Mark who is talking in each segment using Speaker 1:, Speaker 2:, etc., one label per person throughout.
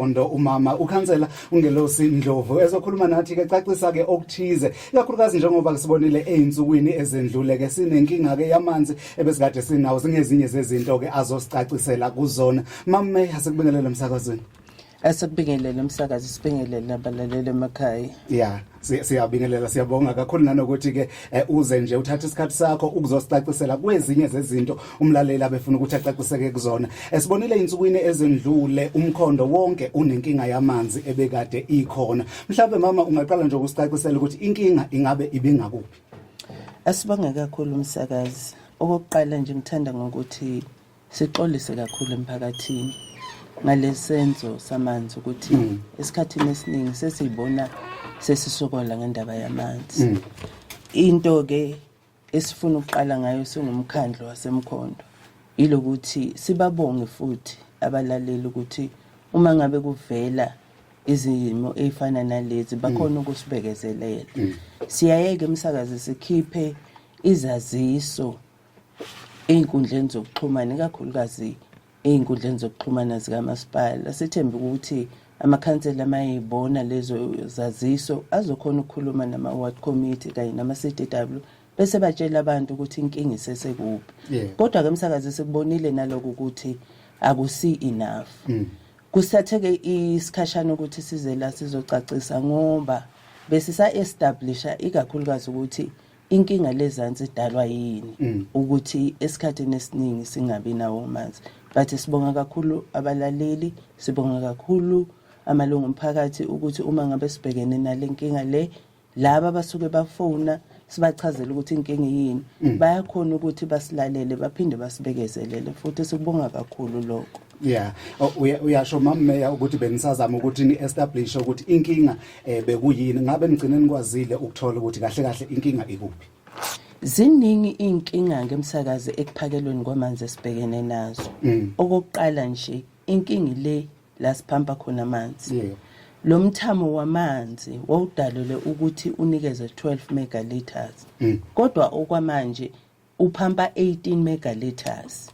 Speaker 1: Wasemkhondo, umama ukhansela uNgelosi Ndlovu, ezokhuluma nathi ke, cacisa ke okuthize, ikakhulukazi njengoba sibonile ezinsukwini ezendlule ke sinenkinga ke yamanzi ebesikade sinawo. Singezinye zezinto ke azosicacisela kuzona. Mama, asikubingelele emsakazweni.
Speaker 2: Asikubingelele umsakazi, sibingelele nabalaleli emakhaya.
Speaker 1: Ya, siyabingelela, siyabonga kakhulu nanokuthi ke uze nje uthathe isikhathi sakho ukuzosicacisela kwezinye zezinto umlaleli abefuna ukuthi acaciseke kuzona. Esibonile insukwini ezendlule, umkhondo wonke unenkinga yamanzi ebekade ikhona. Mhlawumbe mama ungaqala nje ukusicacisela ukuthi inkinga ingabe ibingakuphi?
Speaker 2: Asibonge kakhulu umsakazi. Okokuqala nje ngithanda ngokuthi sixolise kakhulu emphakathini ngalesenzo samanzi, ukuthi esikhathini esiningi sesiyibona sesisokola ngendaba yamanzi. Into ke esifuna ukuqala ngayo singumkhandlu wasemkhondo ilokuthi sibabonge futhi abalaleli ukuthi uma ngabe kuvela izimo ey'fana nalezi bakhona ukusibekezelela. Siyayeke emsakazi sikhiphe izaziso ey'nkundleni zokuxhumana, ikakhulukazi ey'nkundleni zokuxhumana zikamasipala. Sithembe ukuthi amakhansela mayebona lezo zaziso azokhona ukukhuluma nama-ward committee kanye nama-CDW bese batshela abantu ukuthi inkinga isesekuphi. Kodwa-ke msakazi, sikubonile nalokhu ukuthi akusi enough. Kusathe-ke isikhashana ukuthi size la sizocacisa ngoba besisa-establisha ikakhulukazi ukuthi inkinga lezansi idalwa yini ukuthi esikhathini esiningi singabi nawo amanzi. But sibonga kakhulu abalaleli, sibonga kakhulu amalungu omphakathi ukuthi uma ngabe sibhekene nale nkinga le, laba abasuke bafona sibachazele ukuthi inkinga yini, bayakhona ukuthi basilalele baphinde basibekezelele futhi. Sikubonga kakhulu lokho.
Speaker 1: Yeah. Oh, uyasho mama Meya ukuthi benisazama ukuthi ni establish ukuthi inkinga bekuyini. Ngabe nigcine nikwazile ukuthola ukuthi kahle kahle inkinga ikuphi?
Speaker 2: Ziningi iy'nkinga ngemsakazi ekuphakelweni kwamanzi esibhekene nazo. Okokuqala nje, inkinga le la siphampa khona amanzi. Lo mthamo wamanzi wawudalelwe ukuthi unikeze 12 megaliters. Kodwa okwamanje uphampa 18 megaliters.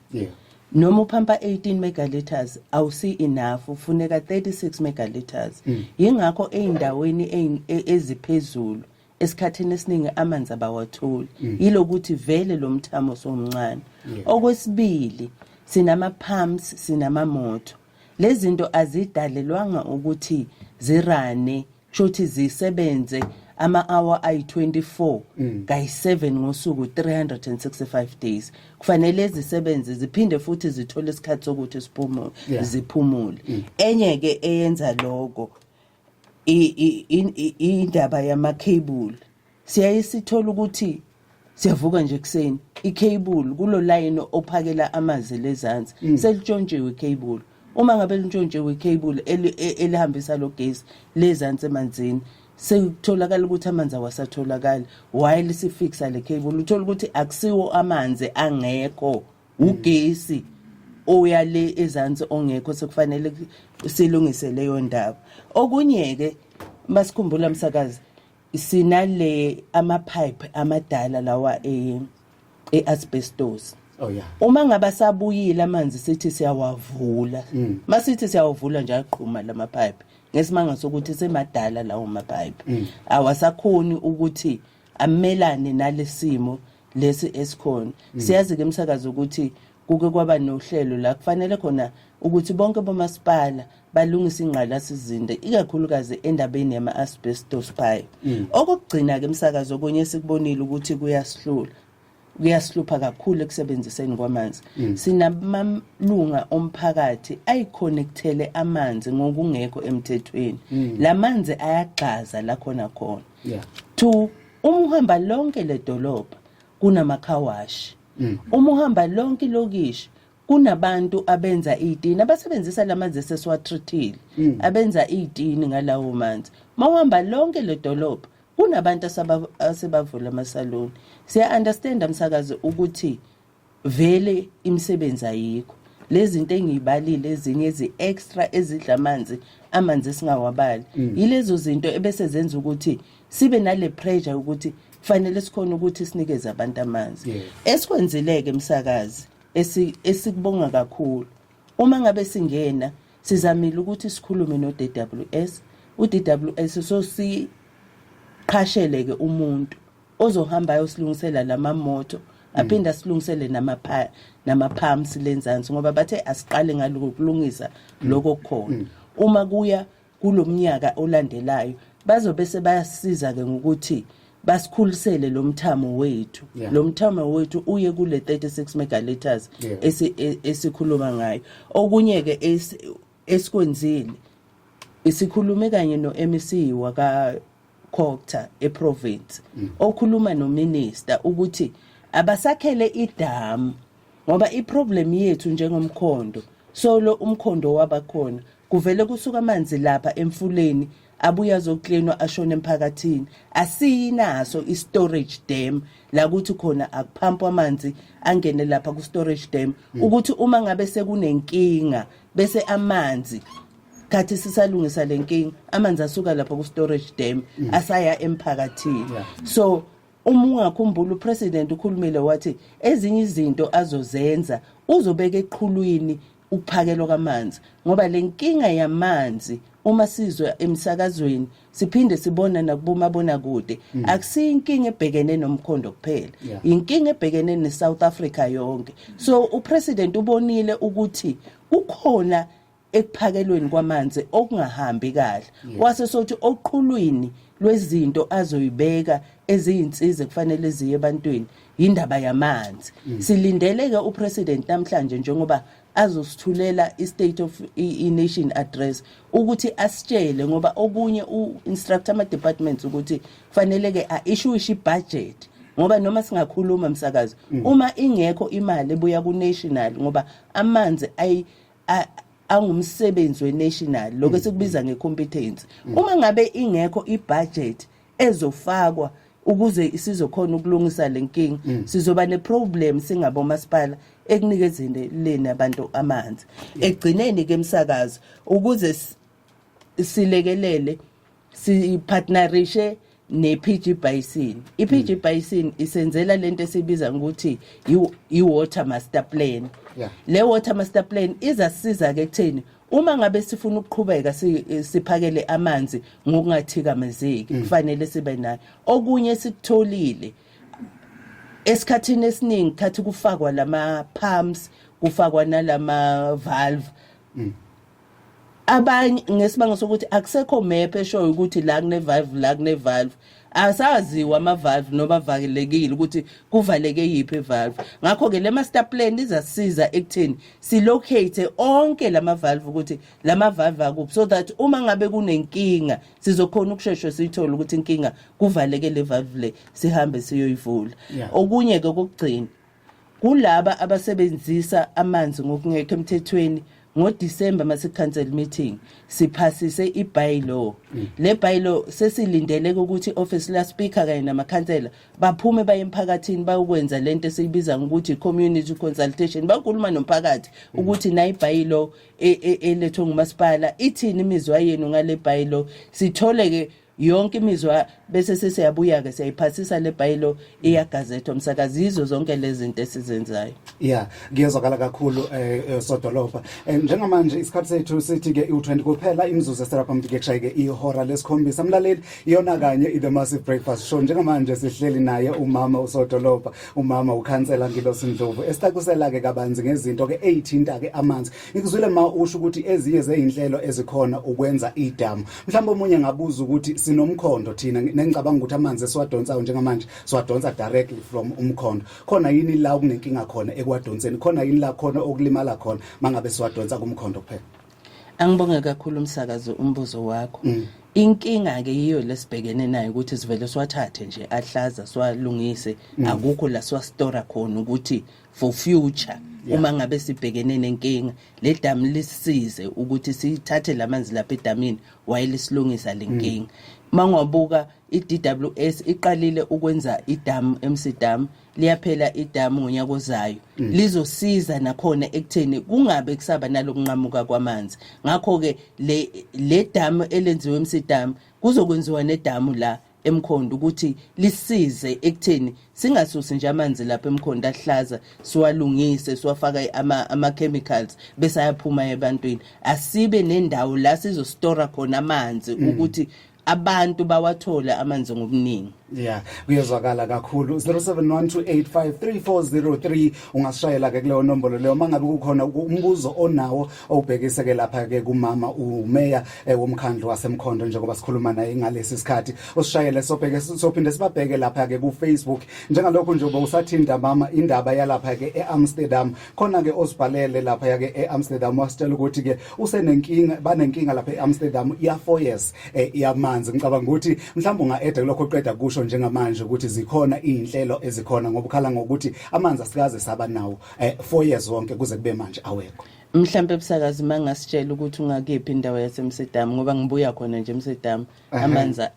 Speaker 2: Noma uphampa 18 megaliters awusi enough, ufuneka 36 megaliters. Yingakho ey'ndaweni eziphezulu esikhathini esiningi amanzi abawatholi. Yilokuthi vele lo mthamo somncane. Okwesibili, sinama pumps, sinamamoto. Lezi zinto azidalelwanga ukuthi zirane, kusho zisebenze ama-hour ayi-24 kayi-7 ngosuku, 365 days. Kufanele zisebenze ziphinde futhi zithole isikhathi sokuthi siphumule, ziphumule. Enye-ke eyenza lokho indaba yama-cable. Siyaye sithola ukuthi siyavuka nje ekuseni, i-cable kulo line ophakela amanzi lezansi selitshontshiwe i-cable. Uma ngabe lintshontshiwe i-cable elihambisa lo gesi lezansi emanzini, sekutholakala ukuthi amanzi awasatholakali while sifixa le cable. Uthola ukuthi akusiwo amanzi angekho, ugesi oya le ezansi ongekho, sekufanele silungise leyo ndaba. Okunye-ke, masikhumbula msakazi, sinale ama-pipe amadala lawa e-asbestos.
Speaker 1: Oh yeah.
Speaker 2: Uma ngabe sabuyile amanzi sithi siyawavula, masithi siyawavula nje aqhuma lama pipe, ngesimanga sokuthi semadala lawo mapipe, awasakhoni ukuthi amelane nalesimo lesi esikhona. Siyazi ke emsakazo ukuthi kuke kwaba nohlelo la kufanele khona ukuthi bonke bomasipala balungise ingqalasizinda, ikakhulukazi endabeni yama-asbestos pipe. Okokugcina-ke emsakazo, okunye esikubonile ukuthi kuyasihlula, kuyasihlupha kakhulu ekusebenziseni kwamanzi, sinamalunga omphakathi ayiconnectele amanzi ngokungekho emthethweni. La manzi ayagxaza la khona khona. Two, uma uhamba lonke le dolobha kunama-car wash. Uma uhamba lonke ilokishi kunabantu abenza itini abasebenzisa lamanzi esesiwatreatile, abenza itini ngalawo manzi. Mawuhamba lonke le dolobha kunabantu asebavula amasaloni. Siya understand msakazi ukuthi vele imisebenzi ayikho. Lezi zinto engiyibalile, ezinye ezi-extra ezidla amanzi, amanzi esingawabali, yilezo zinto ebese zenza ukuthi sibe nale pressure ukuthi kufanele sikhona ukuthi sinikeze abantu amanzi. Esikwenzileke msakazi, esikubonga kakhulu, uma ngabe singena Sizamile ukuthi sikhulume no-DWS, u-DWS sosiqhashele ke umuntu ozohamba ayosilungisela lamamoto, aphinde asilungisele nama pumps lenzansi, ngoba bathe asiqale ngaloko kulungisa lokho kukhona. Uma kuya kulomnyaka olandelayo, bazobe sebayasiza ke ngokuthi basikhulisele lo mthamo wethu. Lo mthamo wethu uye kule 36 megaliters esikhuluma ngayo. Okunye ke esikwenzile, isikhulume kanye no-MEC waka COGTA eprovince, okhuluma nominister ukuthi abasakhele idamu, ngoba iproblem yethu njengomkhondo, solo umkhondo wabakhona, kuvele kusuka amanzi lapha emfuleni, abuya azoklinwa, ashone emphakathini. Asinaso i-storage dam la kuthi khona akuphampwa amanzi angene lapha ku-storage dam, ukuthi uma ngabe sekunenkinga bese amanzi, khathi sisalungisa lenkinga, amanzi asuka lapha ku-storage dam asaya emphakathini. So uma ungakhumbula, upresident ukhulumile wathi ezinye izinto azozenza, uzobeka eqhulwini ukuphakelwa kwamanzi, ngoba le nkinga yamanzi, uma sizwe emsakazweni, siphinde sibona nakubomabonakude, akusiyo inkinga ebhekene nomkhondo kuphela, inkinga ebhekene neSouth Africa yonke. So upresident ubonile ukuthi kukhona ekuphakelweni kwamanzi okungahambi kahle, wase sothi oqhulwini lwezinto azoyibeka eziyinsiza kufanele ziye ebantwini indaba yamanzi. Silindele ke upresident namhlanje, njengoba azosithulela i-State of i-Nation Address, ukuthi asitshele, ngoba okunye u-instruct ama departments ukuthi kufanele ke a-issue i-budget, ngoba noma singakhuluma, msakazi, uma ingekho imali ebuya ku-national, ngoba amanzi angumsebenzi we-national, lokho esikubiza nge-competence, uma ngabe ingekho i-budget ezofakwa ukuze sizokhona ukulungisa lenkinga, sizoba neproblem singabomasipala ekunikezeni leni abantu amanzi. Egcineni ke, emsakazo, ukuze silekelele, sipartnerishe ne-PG Basin. I-PG Basin isenzela lento esibiza ngokuthi i-water master plan. Le water master plan izasiza ke ekutheni uma ngabe sifuna ukuqhubeka siphakele amanzi ngokungathikamezeki, kufanele sibe nayo. Okunye sikutholile esikhathini esiningi, khathi kufakwa lama pumps, kufakwa nalama valve, abanye ngesibanga sokuthi akusekho map eshoyo ukuthi la kune valve, la kune valve, asaziwa ama valve noma avalekile, ukuthi kuvaleke yiphi valve. Ngakho ke le master plan izasiza ekutheni silocate onke lama valve, ukuthi lama valve akuphi, so that uma ngabe kunenkinga sizokhona ukusheshwe siyithole ukuthi inkinga kuvaleke le valve le, sihambe siyoyivula. Okunye ke kokugcina, kulaba abasebenzisa amanzi ngokungekho emthethweni, ngoDisemba mase council meeting siphasise i-bylaw. Le bylaw sesilindele ukuthi office la speaker kanye namakhansela baphume baye emphakathini, bayokwenza lento esiyibiza ngokuthi community consultation, bakhuluma nomphakathi ukuthi nayi bylaw elethwe ngumasipala, ithini imizwa yenu ngale bylaw. Sithole ke yonke imizwa, bese sesiyabuya ke siyayiphasisa le bylaw, iyagazethwa, umsakazi. Yizo zonke lezi zinto esizenzayo.
Speaker 1: Yeah, kuyezwakala kakhulu, sodolobha. Njengamanje isikhathi sethu sithi ke u20 kuphela imizuzu esela phambi ke kushayike ihora lesikhombisa. Mlaleli, iyona kanye i-The Massive Breakfast Show. Njengamanje sihleli naye umama usodolobha, umama ukhansela Ngilosi Ndlovu, esicacisela ke kabanzi ngezinto ke ezithinta ke amanzi. Ngikuzwile ma usho ukuthi ezinye zeyinhlelo ezikhona ukwenza idamu. Mhlawumbe omunye ngabuza ukuthi sinomkhondo thina, nengicabanga ukuthi amanzi esiwadonsayo njengamanje siwadonsa directly from umkhondo. Khona yini la okunenkinga khona ekuwadonseni? Khona yini la khona okulimala khona mangabe siwadonsa kumkhondo kuphela?
Speaker 2: Angibonge kakhulu, umsakazi, umbuzo wakho. Inkinga ke yiyo lesibhekene nayo, ukuthi sivele siwathathe nje ahlaza, siwalungise, akukho la siwastora khona ukuthi for future uma ngabe sibhekene nenkinga, le damu lisisize ukuthi sithathe lamanzi lapha edamini wayelisilungisa lenkinga. Mangabuka i-DWS iqalile ukwenza idamu MC Dam, liyaphela idamu ngonyaka ozayo, lizosiza nakhona ekutheni kungabe kusaba nalokunqamuka kwamanzi. Ngakho ke le damu elenziwe MC Dam, kuzokwenziwa nedamu la eMkhondo ukuthi lisize ekutheni singasusi nje amanzi lapha eMkhondo ahlaza, siwalungise, siwafaka ama chemicals bese ayaphuma ebantwini. Asibe nendawo la sizostora khona amanzi ukuthi abantu bawathole amanzi ngobuningi.
Speaker 1: Yeah, kuyezwakala kakhulu. 0712853403 ungasishayela ke kuleyo nombolo leyo mangabe kukhona umbuzo onawo owubhekise ke lapha ke kumama umeya womkhandlu waseMkhondo njengoba sikhuluma naye ngalesi sikhathi. Usishayele, sobheke, sophinde sibabheke lapha ke ku Facebook. Njengalokho nje usathinta mama indaba yalapha ke eAmsterdam, khona ke osibhalele lapha ke eAmsterdam wasitshela ukuthi ke usenenkinga, banenkinga lapha eAmsterdam ya 4 years yamanzi. Ngicabanga ukuthi mhlawumbe unga-eda kulokho oqeda kusho njengamanje ukuthi zikhona izinhlelo ezikhona, ngoba ukhala ngokuthi amanzi asikaze saba nawo 4 years wonke kuze kube manje awekho.
Speaker 2: Mhlambe busakazi mangasitshela ukuthi ungakephi indawo yaseMsedam, ngoba ngibuya khona nje eMsedam,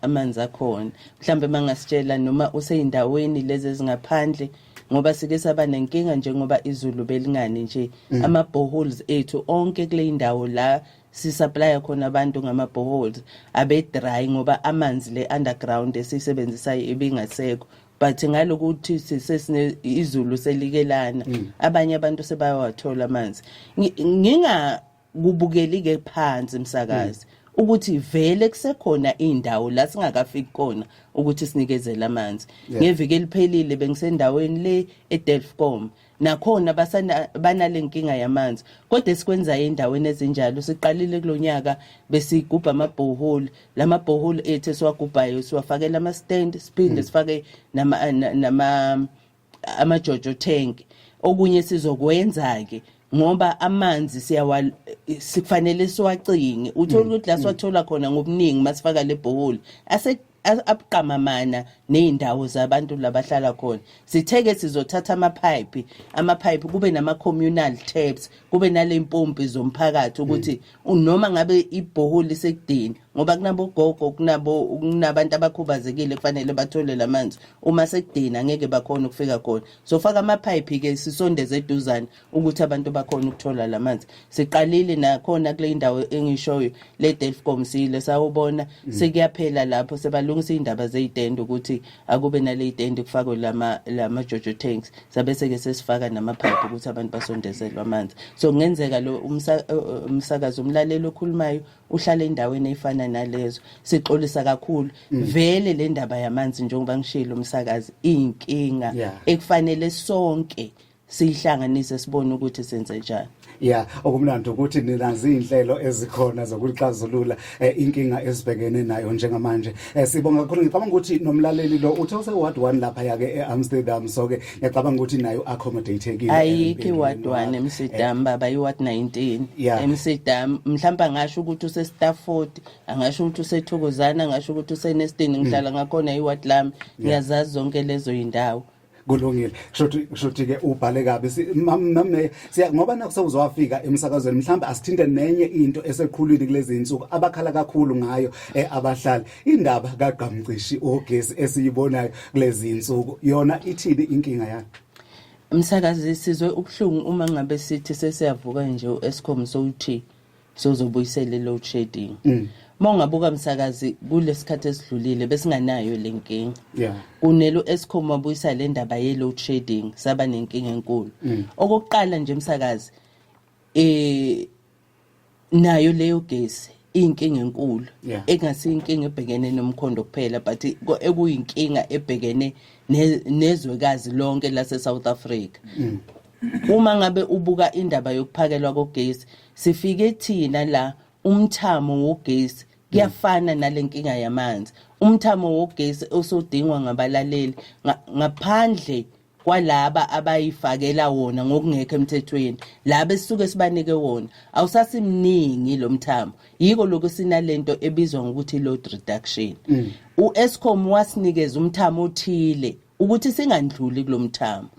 Speaker 2: amanzi akhona. Mhlambe mangasitshela noma useyindaweni lezi ezingaphandle, ngoba sike saba nenkinga njengoba izulu belingani nje, ama boreholes ethu onke kule indawo la sisupplya khona abantu ngama boreholes abe dry, ngoba amanzi le underground esiyisebenzisayo ibingasekho. But ngalokuthi sesine izulu selikelana, abanye abantu sebayawathola amanzi. Nginga kubukeli ke phansi umsakazi ukuthi vele kusekhona indawo la singakafiki khona ukuthi sinikezele amanzi. Ngeviki eliphelile bengisendaweni le eDelftcom, nakhona basana banale nkinga yamanzi. Kodwa esikwenzayo endaweni ezinjalo, siqalile kulonyaka besigubha amabhoholi. Lamabhoholi ethu esiwagubhayo siwafakela ama stand, siphinde sifake nama amajojo tank. Okunye sizokwenza ke, ngoba amanzi siyawa sikufanele siwacinge, uthola ukuthi la siwathola khona ngobuningi masifaka le borehole ase abuqamamana nezindawo zabantu labahlala khona. Sitheke sizothatha amapipe, kube nama communal taps, kube nale mpompi zomphakathi, ukuthi noma ngabe ibhoholi lisekudeni, ngoba kunabo gogo, kunabo kunabantu abakhubazekile kufanele bathole lamanzi, uma sekudeni angeke bakhona ukufika khona. So faka amapipe ke, sisondeze eduzane ukuthi abantu bakhona ukuthola lamanzi. Siqalile nakhona kule ndawo engishoyo le Delftcom, sile sawubona sekuyaphela lapho sebalungisa indaba zeyitende, ukuthi akube nale itende kufakwe lama jojo tanks, sabe ke sesifaka namapipe ukuthi abantu basondezelwe amanzi. So kungenzeka lo umsakazo, umlaleli okhulumayo uhlala endaweni efana nalezo. Sixolisa kakhulu vele. Le ndaba yamanzi, njengoba ngishilo umsakazi, inkinga ekufanele sonke siyihlanganise, sibone ukuthi senze njani.
Speaker 1: Yeah, okumnandi ukuthi ninazi inhlelo ezikhona zokuxazulula inkinga esibhekene nayo njengamanje. Sibonga kakhulu. Ngicabanga ukuthi nomlaleli lo uthe use ward 1 lapha yake eAmsterdam, so ke ngiyacabanga ukuthi nayo accommodatekile.
Speaker 2: Ayikho iward 1 eMsedam baba, iward 19 eMsedam. Mhlawumbe angasho ukuthi use Stafford, angasho ukuthi useThokozana, angasho ukuthi useNestin. Ngihlala ngakhona, iward lami, ngiyazazi zonke lezo indawo.
Speaker 1: Kulungile, kushuthi ke ubhale kabi mame siya, ngoba nakho sewuzowafika emsakazweni. Mhlawumbe asithinte nenye into eseqhulwini kulezi insuku abakhala kakhulu ngayo abahlali, indaba kagqamcishi ogesi esiyibonayo kulezi insuku. Yona ithini inkinga yayo?
Speaker 2: Umsakazi, sizwe ubuhlungu uma ngabe sithi sesiyavuka nje u-Eskom sowuthi sozobuyisela i-load shedding. Uma ungabuka msakazi, kulesikhathi esidlulile besinganayo le nkinga. Kunelo Eskom wabuyisa le ndaba ye-load shedding, saba nenkinga enkulu. Okokuqala nje msakazi, nayo leyo gesi inkinga enkulu engasiyo inkinga ebhekene nomkhondo kuphela, but ekuyinkinga ebhekene nezwekazi lonke lase South Africa. Uma ngabe ubuka indaba yokuphakelwa kogesi, sifike thina la umthamo wogesi kuyafana nalenkinga yamanzi. Umthamo wogesi osodingwa ngabalaleli, ngaphandle kwalaba abayifakela wona ngokungekho emthethweni, laba esisuke sibanike wona, awusasimningi lo mthamo. Yiko lokho sinalento ebizwa ngokuthi load reduction. U-Eskom wasinikeza umthamo othile ukuthi singandluli kulomthamo.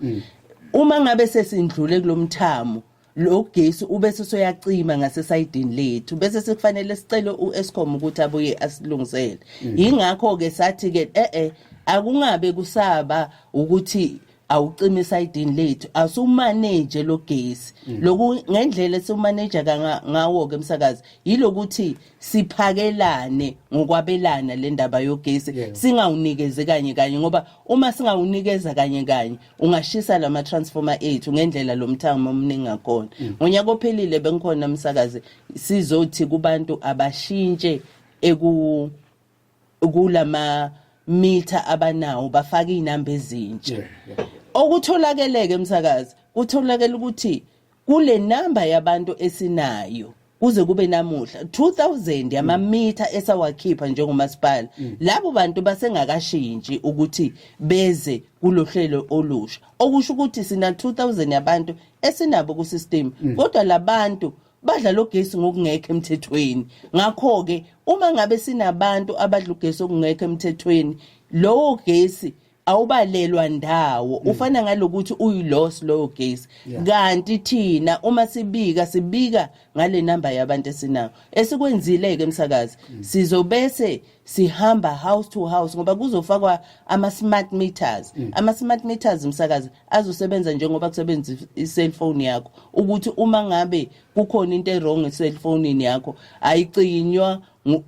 Speaker 2: Uma ngabe sesindlule kulomthamo lo gesi, ube sesoyacima ngasesayidini lethu, bese sekufanele sicele uEskom ukuthi abuye asilungisele. Yingakho ke sathi ke akungabe kusaba ukuthi Awucima isayidini lethu, asumanage lo gesi. Loku ngendlela esiwumanage ngawo ke, umsakazi, yilokuthi siphakelane ngokwabelana le ndaba yogesi, singawunikeze kanye kanye, ngoba uma singawunikeza kanye kanye ungashisa lama transformer ethu ngendlela lo mthamo omningi ngakhona. Ngonyaka ophelile bengikhona, umsakazi, sizothi kubantu abashintshe eku kulama meter abanawo, bafake inamba ezintsha. Okutholakeleke, emsakazi, kutholakele ukuthi kule namba yabantu esinayo kuze kube namuhla, 2000 yamamitha esawakhipha njengomasipala, labo bantu basengakashintshi ukuthi beze kulohlelo olusha, okusho ukuthi sina 2000 yabantu esinabo ku system, kodwa labantu badla lo gesi ngokungekho emthethweni. Ngakho ke uma ngabe sinabantu abadla ugesi okungekho emthethweni, lowo gesi awubalelwa ndawo, ufana ngalokuthi uyiloss lowo gesi. Kanti thina uma sibika, sibika ngale namba yabantu esinayo. Esikwenzile ke, emsakazi, sizobese sihamba house to house ngoba kuzofakwa ama smart meters. Ama smart meters, umsakazi, azosebenza njengoba kusebenza i-cellphone yakho, ukuthi uma ngabe kukhona into e-wrong e-cellphone yakho, ayicinywa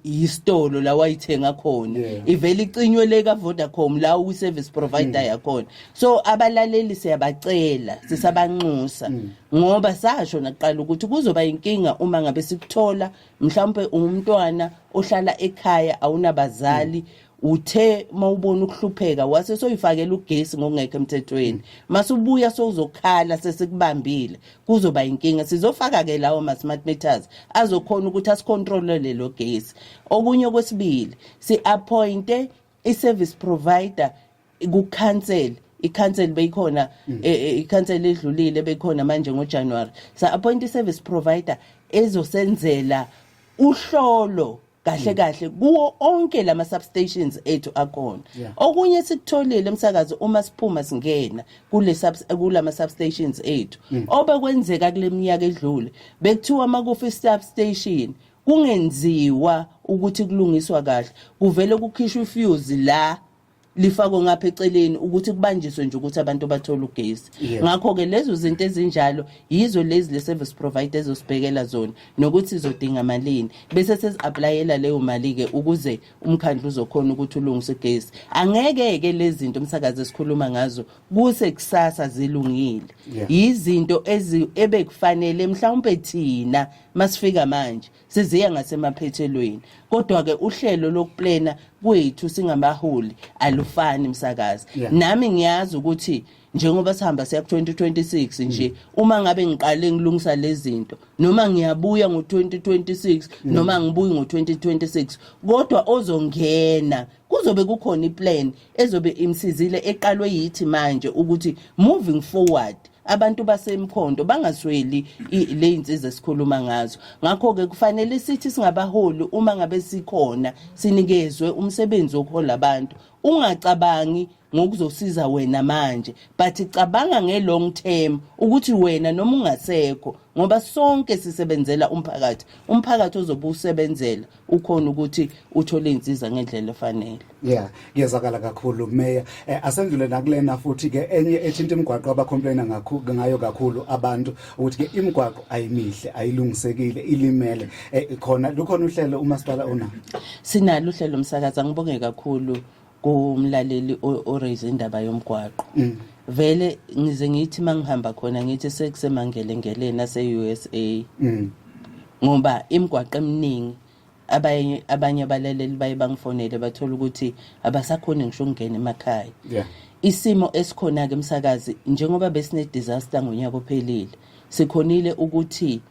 Speaker 2: yisitolo la wayithenga khona, ivele icinywe le ka Vodacom la uyi service provider yakhona. So abalaleli siyabacela, sisabanxusa, ngoba sasho naqala ukuthi kuzoba inkinga uma ngabe sikuthola mhlawumbe umntwana ohlala ekhaya, awunabazali, uthe mawubona ukuhlupheka wase soyifakela ugesi ngokungekho emthethweni, masubuya sowuzokhala sesikubambile, kuzoba inkinga. Sizofaka ke lawo ma smart meters azokhona ukuthi asicontrolele lo gesi. Okunye kwesibili, si appointe i-service provider ku-council. I-council beyikhona, i-council edlulile beyikhona manje ngoJanuary, sa appoint i-service provider ezosenzela uhlolo kahle kahle kuwo onke lama substations ethu akhona. Okunye sikutholile, emsakazi, uma siphuma singena kule subs kulama substations ethu, obekwenzeka kule minyaka edlule, bekuthiwa makufa substation kungenziwa ukuthi kulungiswa kahle, kuvele kukhishwa ifuse la, lifakwe ngapha eceleni ukuthi kubanjiswe nje ukuthi abantu bathole ugesi. Ngakho ke lezo zinto ezinjalo yizo lezi le service provider ezosibhekela zona, nokuthi izodinga malini, bese sesi-applyela leyo mali ke ukuze umkhandlu uzokhona ukuthi ulungise ugesi. Angeke ke lezi zinto, umsakazi, esikhuluma ngazo kuse kusasa zilungile. Yizinto ezi ebekufanele mhlawumbe thina masifika manje siziya ngasemaphethelweni, kodwa ke uhlelo lokuplana kwethu singamaholi alufani, msakazi. Nami ngiyazi ukuthi njengoba sihamba siya ku-2026 nje, uma ngabe ngiqale ngilungisa lezi zinto, noma ngiyabuya ngo-2026 noma ngibuyi ngo-2026, kodwa ozongena kuzobe kukhona iplan ezobe imsizile eqalwe yithi manje ukuthi moving forward abantu basemkhondo bangasweli le insiza esikhuluma ngazo. Ngakho ke kufanele sithi singabaholi, uma ngabe sikhona sinikezwe umsebenzi wokuhola abantu, ungacabangi ngokuzosiza wena manje, but cabanga nge-long term ukuthi wena noma ungasekho, ngoba sonke sisebenzela umphakathi, umphakathi ozobe usebenzela ukhona ukuthi uthole insiza ngendlela efanele.
Speaker 1: Yeah, kuyezwakala kakhulu, Mayor. Asendlule nakulena futhi ke enye ethinta imigwaqo abacomplaina ngayo kakhulu abantu, ukuthi ke imigwaqo ayimihle, ayilungisekile, ilimele. Khona lukhona uhlelo umasipala ona?
Speaker 2: Sinalo uhlelo, umsakazi. Angibonge kakhulu kumlaleli o-raise indaba yomgwaqo. Vele ngize ngithi mangihamba khona ngithi sekusemangelengeleni ase-USA, ngoba imigwaqo eminingi, abanye abalaleli baye bangifonele, bathola ukuthi abasakhoni ngisho ukungena emakhaya. Isimo esikhona ke, emsakazi, njengoba besine disaster ngonyaka ophelile, sikhonile ukuthi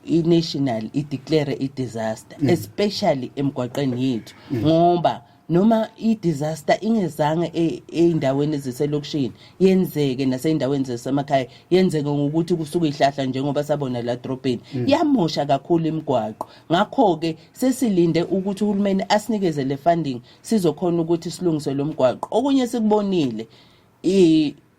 Speaker 2: i-national i-declare i-disaster, especially emgwaqeni yethu, ngoba noma i-disaster ingezange ey'ndaweni eziselokishini yenzeke, nasey'ndaweni zasemakhaya yenzeke ngokuthi kusuke ihlahla, njengoba sabona la drobheni, yamosha kakhulu imigwaqo. Ngakho-ke sesilinde ukuthi uhulumeni asinikeze le funding, sizokhona ukuthi silungise lo mgwaqo. Okunye sikubonile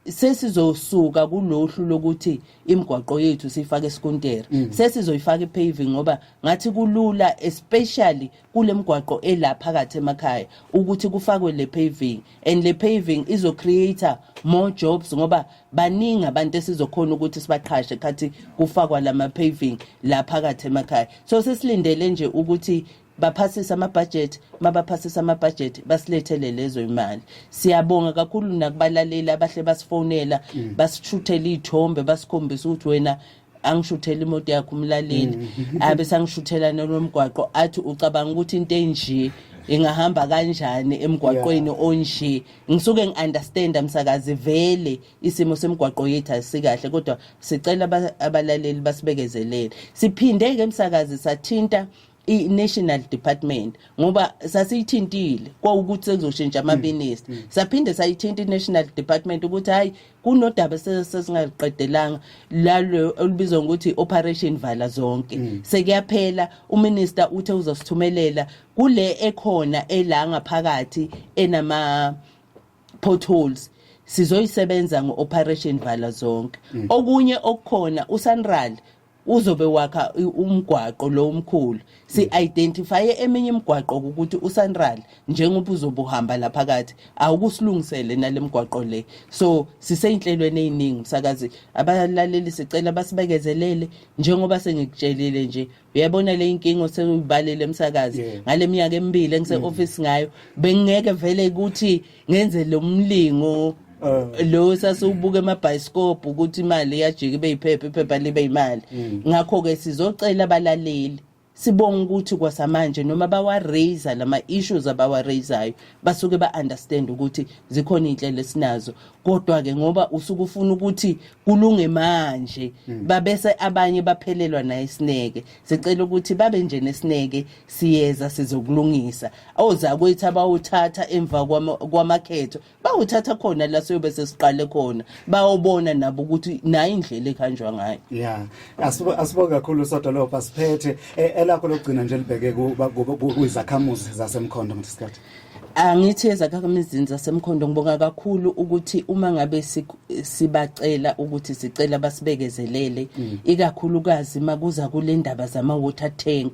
Speaker 2: Sesizosuka kulohlu lokuthi imigwaqo yethu siyifake esikontera, sesizoyifaka ipaving, ngoba ngathi kulula, especially kule migwaqo ela phakathi emakhaya, ukuthi kufakwe le paving, and le paving izo create more jobs, ngoba baningi abantu esizokhona ukuthi sibaqhashe khathi kufakwa lama paving la phakathi emakhaya. So sesilindele nje ukuthi baphasise ama-budget. Mabaphasisa ama-budget, basilethele lezo imali. Siyabonga kakhulu nakubalaleli abahle basifonela, basishuthela iy'thombe, basikhombisa ukuthi wena angishuthela imoto yakho umlaleli, abe sangishuthela nolomgwaqo, athi ucabanga ukuthi into enje ingahamba kanjani emgwaqweni onje. Ngisuke ngi-understand, msakazi, vele isimo semigwaqo yethu asikahle, kodwa sicela abalaleli basibekezelele. Siphinde-ke, msakazi, sathinta i-national department, ngoba sasiyithintile kwawukuthi sekuzoshintsha ama-minister. Saphinde sayithinta i-national department ukuthi hayi, kunodaba sesingaliqedelanga lalo olubizwa ngokuthi Operation Vala Zonke. Sekuyaphela, uminister uthe uzosithumelela kule ekhona ela ngaphakathi enama potholes, sizoyisebenza ngo-Operation Vala Zonke. Okunye okukhona, uSANRAL uzobe wakha umgwaqo lo omkhulu. Si-identifye eminye imigwaqo ukuthi uSANRAL njengoba uzobe uhamba lapha phakathi awukusilungisele nale migwaqo le. So siseyinhlelweni ey'ningi, msakazi. Abalaleli sicela basibekezelele. Njengoba sengikutshelile nje, uyabona le inkinga osekuyibalele, emsakazi, ngale minyaka emibili engise-office ngayo, bengingeke vele ukuthi ngenze lo mlingo lo sasiwubuka emabhayisikobhu ukuthi imali iyajika ibe yiphepha, iphepha libe imali. Ngakho-ke sizocela abalaleli, sibonga ukuthi kwasamanje noma bawa-raise lama issues abawa-raisayo, basuke ba-understand ukuthi zikhona iy'nhlelo esinazo, kodwa-ke ngoba usuke ufuna ukuthi kulunge manje, babese abanye baphelelwa naye isineke. Sicela ukuthi babe nje nesineke, siyeza, sizokulungisa. Ozakwethu abawuthatha emva kwamakhetho bawuthatha khona la siyobe sesiqale khona, bawubona nabo ukuthi nayo indlela ekuhanjwa ngayo.
Speaker 1: Yeah, asibonge kakhulu, sodolobha. Siphethe, elakho lokugcina nje libheke kwizakhamuzi zaseMkhondo ngesikhathi.
Speaker 2: Angithi ezakhamizini zaseMkhondo, ngibonga kakhulu ukuthi uma ngabe sibacela ukuthi sicela basibekezelele, ikakhulukazi makuza kule ndaba zama water tank,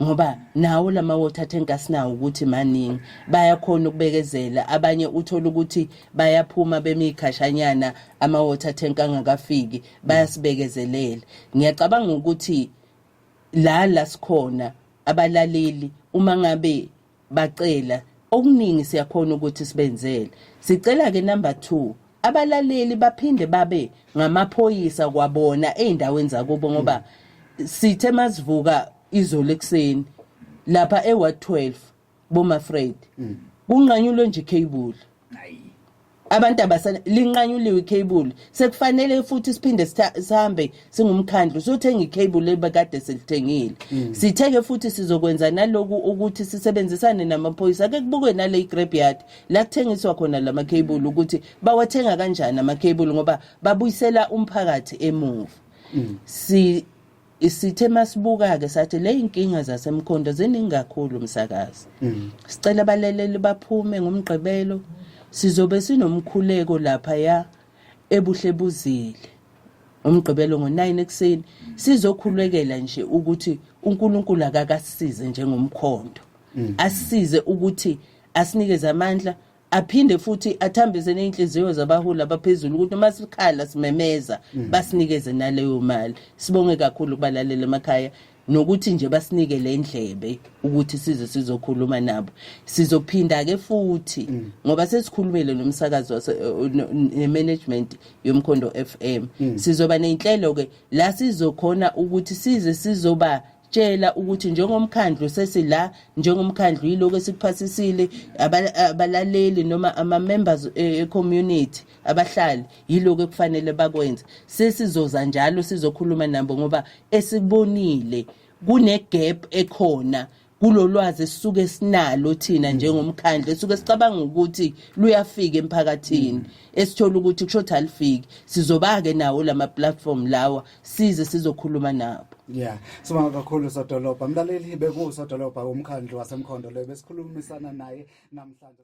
Speaker 2: ngoba nawo lama water tank asinawo ukuthi maningi, bayakhona ukubekezela. Abanye uthola ukuthi bayaphuma bemikhashanyana ama water tank angakafiki, bayasibekezelela. Ngiyacabanga ukuthi la sikhona, abalaleli uma ngabe bacela okuningi siyakhona ukuthi sibenzele. Sicela ke number 2, abalaleli baphinde babe ngamaphoyisa kwabona ey'ndaweni zakubo, ngoba sithe masivuka izolo ekuseni lapha e-ward 12 boMafred, kunqanyulwe nje icable, abantu abasana linqanyuliwe icable. Sekufanele futhi siphinde sihambe singumkhandlu siyothenga icable ebekade silithengile. Sitheke futhi sizokwenza naloku ukuthi sisebenzisane namaphoyisa, ake kubukwe nale graveyard la kuthengiswa khona lama cable, ukuthi bawathenga kanjani ama cable, ngoba babuyisela umphakathi emuva. Sithe masibuka ke sathi le inkinga zaseMkhondo ziningi kakhulu, umsakazi. Sicela abalaleli baphume ngomgqibelo, sizobe sinomkhuleko lapha ya ebuhle buzile umgqibelo ngo9 ekuseni, sizokhulekela nje ukuthi uNkulunkulu akakasisize njengomkhondo, asisize ukuthi asinikeze amandla, aphinde futhi athambise ney'nhliziyo zabaholi abaphezulu ukuthi uma sikhala simemeza basinikeze naleyo mali. Sibonge kakhulu kubalalela emakhaya nokuthi nje basinike le ndlebe ukuthi size sizokhuluma nabo. Sizophinda-ke futhi, ngoba sesikhulumile nomsakazo ne-management yoMkhondo FM, sizoba ney'nhlelo-ke la sizokhona ukuthi size sizoba tshela ukuthi njengomkhandlu sesila, njengomkhandlu yiloko esikuphasisile, abalaleli noma ama-members e-community, abahlali, yiloko ekufanele bakwenze. Sesizoza njalo sizokhuluma nabo, ngoba esikubonile kune-gap ekhona kulolwazi esisuke sinalo thina njengomkhandlu, esuke sicabanga ukuthi luyafika emphakathini, esithola ukuthi kusho alifiki. Sizoba-ke nawo lama platform lawa, size sizokhuluma nabo.
Speaker 1: Yeah, sibonga kakhulu, sodolobha. Mlaleli, bekuwusodolobha womkhandlu waseMkhondo lo besikhulumisana naye namhlanje.